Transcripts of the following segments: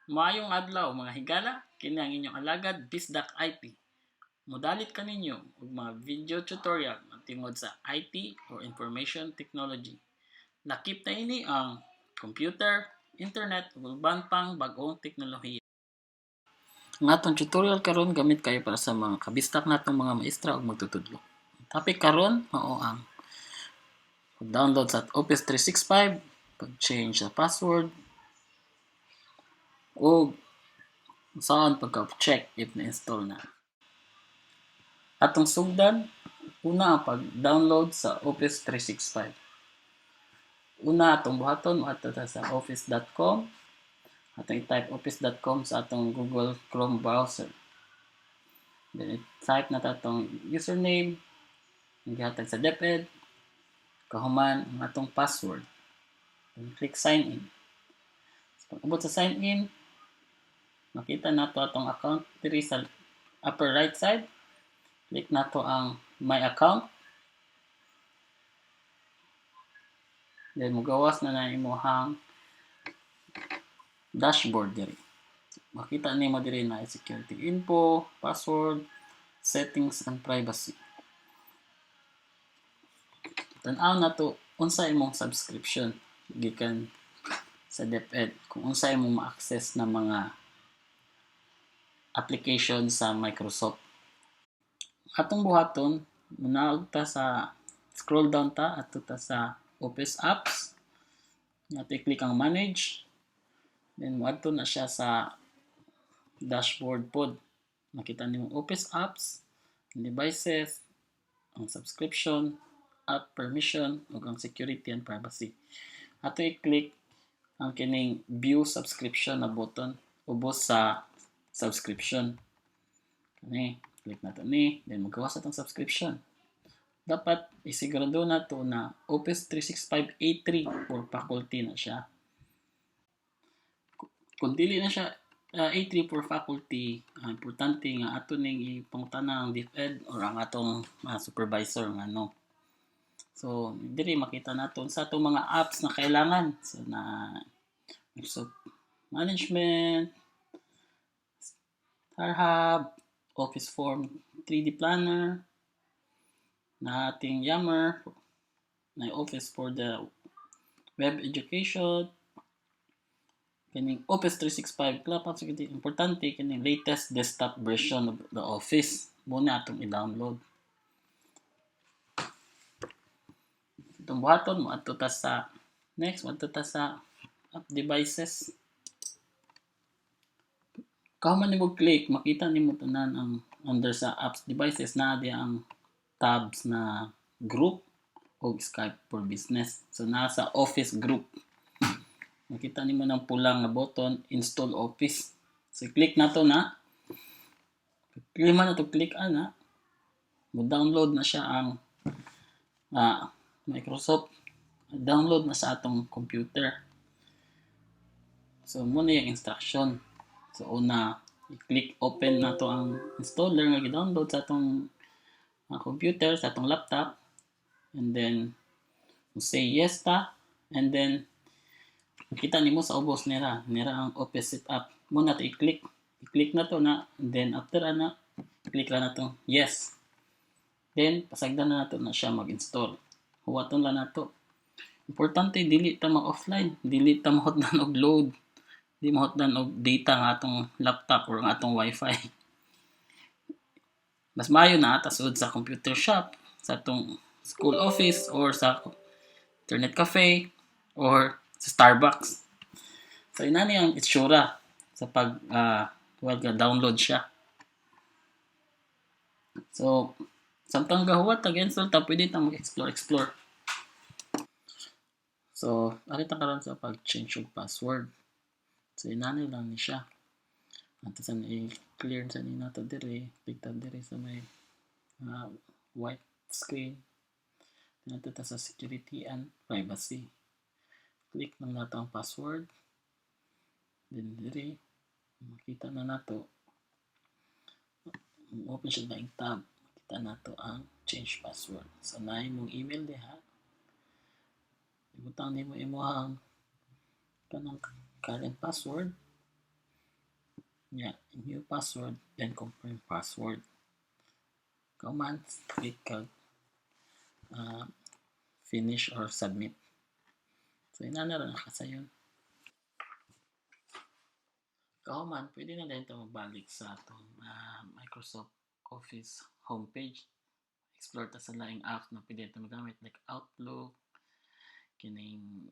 Maayong adlaw, mga higala, kini ang inyong alagad, Bisdak IT. Modalit kaninyo og mga video tutorial tingod sa IT or Information Technology. Lakip na ini ang computer, internet ug uban pang bag-ong teknolohiya. Ang atong tutorial karon gamit kayo para sa mga kabisdak natong mga maestra ug magtutudlo. Ang topic karon mao ang pag-download sa Office 365, pag-change sa password, ug saan pagka-check if na-install na. Atong sugdan, una ang pag-download sa Office 365. Una atong buhaton, moadto ta sa office.com. Atong i-type office.com sa atong Google Chrome browser. Then i-type na ta atong username ang gihatag sa DepEd, kahuman ang atong password. Then click sign in. So, pag abot sa sign in, makita nato atong account diri sa upper right side. Click nato ang my account. Then mugawas na na imong dashboard diri. Makita nimo diri na security info, password, settings and privacy. Tan-aw nato unsa imong subscription gikan sa DepEd, kung unsa imong ma-access na mga application sa Microsoft. Atong buhaton, munaog ta sa scroll down ta adto ta sa Office Apps. Ato i-click ang Manage. Then moadto na siya sa dashboard pod. Makita nimo Office Apps, Devices, ang subscription, app permission ug ang security and privacy. Ato i-click ang kining view subscription na button ubos sa subscription. Kani, click nato ni, then magawas atong subscription. Dapat isigurado nato na Office 365 A3 for faculty na siya. Kung dili na siya A3 for faculty, importante nga ato ning ipangutana ang DepEd or ang atong supervisor nga no. So, diri makita nato sa atong mga apps na kailangan. So, na Microsoft Management, StarHub, Office Form 3D Planner, na ating Yammer, na Office for the web education, kining Office 365 Cloud Security. Importante kining latest desktop version of the Office mo na atong i-download. Itong buhaton mo adto ta sa next, moadto ta sa app devices. Kahuman nimo click, makita nimo tanan ang under sa apps devices na di ang tabs na group o Skype for Business. So nasa Office group. Makita nimo ng pulang nga button, install Office. So click nato na. Click man na to, click ana. Mo download na siya ang Microsoft. Download na sa atong computer. So mo na yung instruction. So una, i-click open nato ang installer nga gi-download sa atong computer, sa atong laptop. And then say yes ta, and then makita nimo sa ubos nira, nira ang Office setup. Mo na to i-click. I-click na to na, and then after ana, click lang nato yes. Then pasagdan na nato na siya mag-install. Huwaton lang nato. Importante dili ta ma-offline, dili ta mahutdan og load, di mahutdan og data nga atong laptop or ang atong wifi. Mas maayo na ata sud sa computer shop, sa atong school office or sa internet cafe or sa Starbucks. So inani ang itsura sa pag well, download siya. So samtang gahuwat tag install ta, pwede ta mag-explore explore. So ari ta karon sa pag-change og password. So inani lang ni siya. Ato sa i-clear sa ni nato diri, click ta diri sa may white screen. Nato ta sa security and privacy. Click lang nato ang password. Then diri makita na nato, open siya na tab. Makita nato ang change password. So naay mong email diha. Ibutang nimo imong kanang current password. Yeah, new password, then confirm password. Command click kag finish or submit. So inana ra na kasayon. Kahuman, pwede na din ito magbalik sa atong Microsoft Office homepage. Explore ta sa laing app na pwede ito magamit like Outlook, kining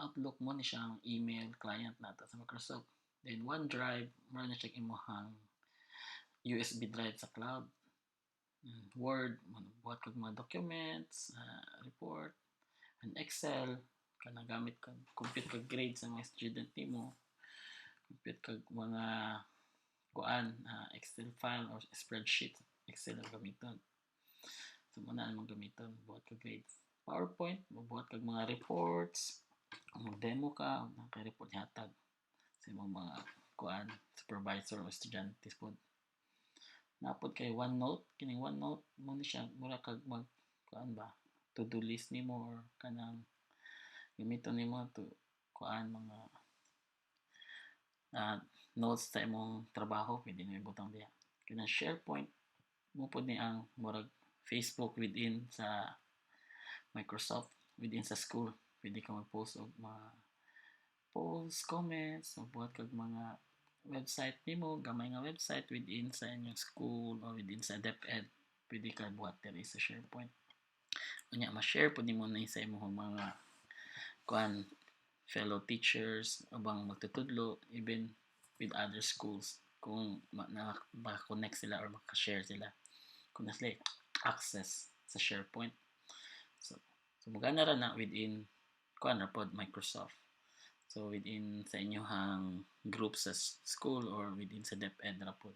Outlook mo ni siyang email client nato sa Microsoft. Then OneDrive, mura na siya imuhang USB drive sa cloud. Word, buhat kag mga documents, report, and Excel, kanang gamit kag compute kag grade sa mga student nimo, compute kag mga kuan, Excel file or spreadsheet, Excel ang gamiton. So mao na imong gamiton, buhat kag grades. PowerPoint, magbuhat kag mga reports, mag-demo ka, naa kay report ihatag sa imong mga kuan, supervisor o estudyante pod. Naa pod kay OneNote, kining OneNote mo ni siya mura kag mag kuan ba, to-do list nimo or kanang gamiton nimo to kuan mga notes sa imong trabaho, pwede nimo ibutang diha. Kanang SharePoint mo pod ni ang murag Facebook within sa Microsoft, within sa school. Pwede ka mag-post og mga post, comments, magbuhat kag mga website nimo, gamay nga website within sa inyong school or within sa DepEd. Pwede ka buhat diri sa SharePoint. Unya ma-share pud nimo ni sa imong mga kuan, fellow teachers, ubang magtutudlo, even with other schools kung maka-connect sila or maka-share sila kung naa sila access sa SharePoint. So mugana ra na within kuan ra pod Microsoft. So within sa inyong group sa school or within sa DepEd ra pod.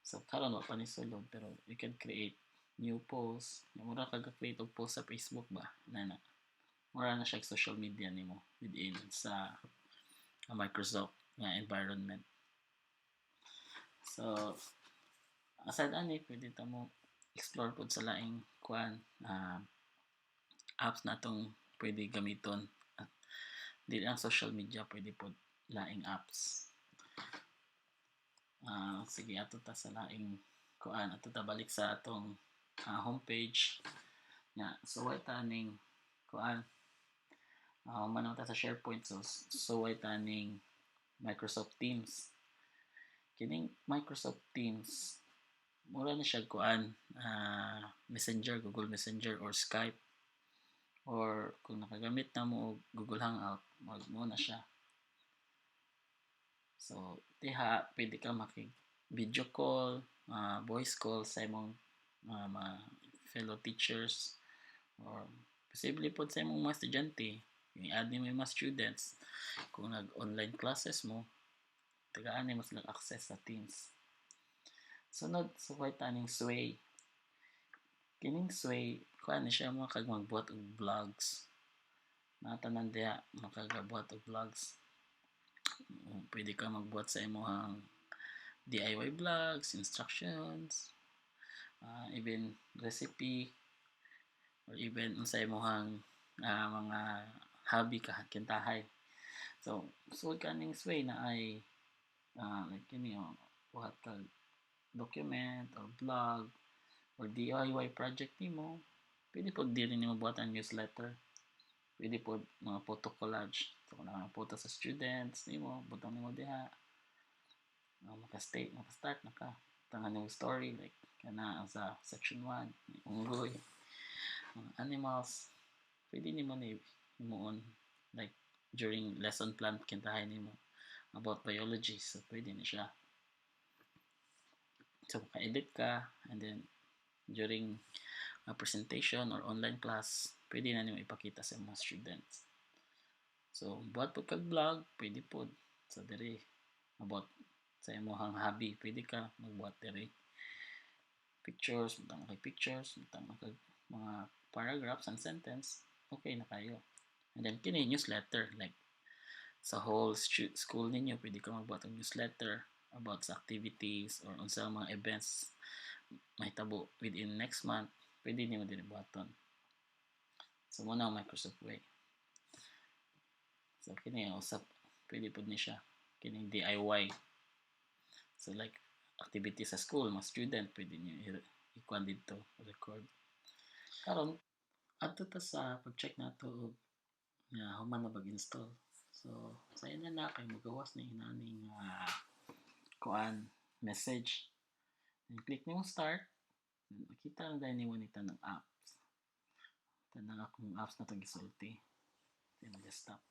So karon wa pa ni sulod, pero you can create new post. Mura ka create og post sa Facebook ba? Nana. Mura na siya social media nimo within sa Microsoft nga environment. So aside ani, pwede ta mo explore pod sa laing kuan, apps na atong pwede gamiton. At di lang social media, pwede pod laing apps. Sige, ato ta sa laing kuan, ato ta balik sa atong homepage. Nga, suway ta ning kuan. Man ta sa SharePoint, so suway ta ning Microsoft Teams. Kining Microsoft Teams, mura na siya kuan, Messenger, Google Messenger or Skype, or kung nakagamit na mo og Google Hangout, mag mo na siya. So diha pwede ka maki video call, voice call sa imong mga fellow teachers or posible pod sa imong mga estudyante. I-add nimo yung mga students kung nag-online classes mo, tagaan nimo sila access sa Teams. Sunod, suway ta ning Sway. Kining Sway, kuan ni siya, mo kag magbuhat og vlogs. Natanan diha makagabuhat og vlogs. Pwede ka magbuhat sa imong DIY vlogs, instructions, even recipe, or even unsa imong mga hobby ka kintahay. So, sud ka ning Sway na ay like kini oh, buhat kag document or blog or DIY project nimo. Pwede pod diri nimo buhatan newsletter. Pwede pod mga photo collage. So kung naa photo sa students nimo, butang nimo diha. Maka-stay, maka-start na ka. Tangan nimo story like kana sa section 1, unggoy, mga animals. Pwede nimo ni himuon like during lesson plan kintahay nimo about biology, so pwede ni siya. So maka-edit ka and then during a presentation or online class, pwede na nimo ipakita sa mga students. So buhat pod kag vlog, pwede pod. So diri about sa imong hobby, pwede ka magbuhat diri. Pictures, butang kay pictures, butang kag mga paragraphs and sentence, okay na kayo. And then kini newsletter, like sa whole school ninyo, pwede ka magbuhat og newsletter about sa activities or unsa mga events mahitabo within next month, pwede nimo diri buhaton. So mao na ang Microsoft Way. So kini usap pwede pod ni siya. Kining DIY. So like activity sa school, mga student, pwede niyo ikuan dito, record. Karon adto ta sa pag-check nato og nga human na pag-install. So sayo na na kay mogawas ni inaning kuan message. Then click nimo start. Then makita na dayon nimo ni tanang apps. Tanang akong apps na itong gisulti. Then mag-stop.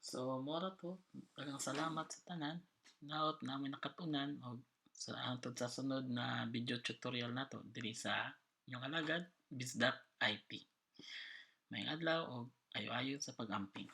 So mao ra to. Daghang salamat sa tanan. Naot na mo'y nakatunan og sa hangtod sa sunod na video tutorial nato diri sa inyong alagad Bisdak IT. Maayong adlaw og ayo-ayo sa pag-amping.